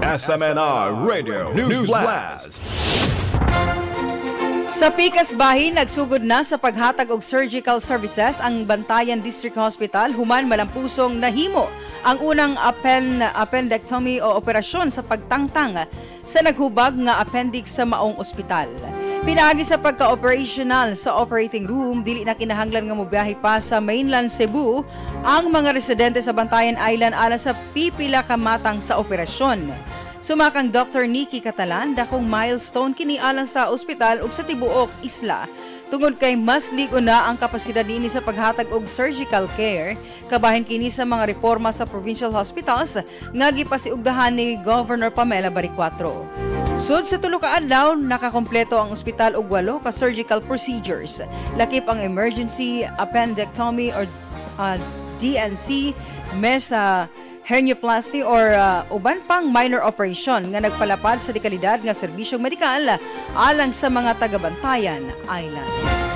SMNI Radio News Blast. Sa pikas bahin, nagsugod na sa paghatag og surgical services ang Bantayan District Hospital human malampusong nahimo ang unang appendectomy o operasyon sa pagtangtang sa naghubag nga appendix sa maong ospital. Pinaagi sa pagka-operational sa operating room, dili na kinahanglan nga mobiyahe pa sa mainland Cebu ang mga residente sa Bantayan Island alang sa pipila ka matang sa operasyon. Sumakang Dr. Nikki Catalan, dakong milestone kini alang sa ospital ug sa tibuok isla tungod kay mas ligo na ang kapasidad niini sa paghatag og surgical care. Kabahin kini sa mga reforma sa provincial hospitals nga gipasiugdahan ni Governor Pamela Baricuatro. Sud sa 3 ka adlaw, nakakompleto ang ospital og walo ka surgical procedures. Lakip ang emergency appendectomy or D&C, mesh hernioplasty or uban pang minor operation nga nagpalapad sa dekalidad nga serbisyong medikal alang sa mga taga-Bantayan Island.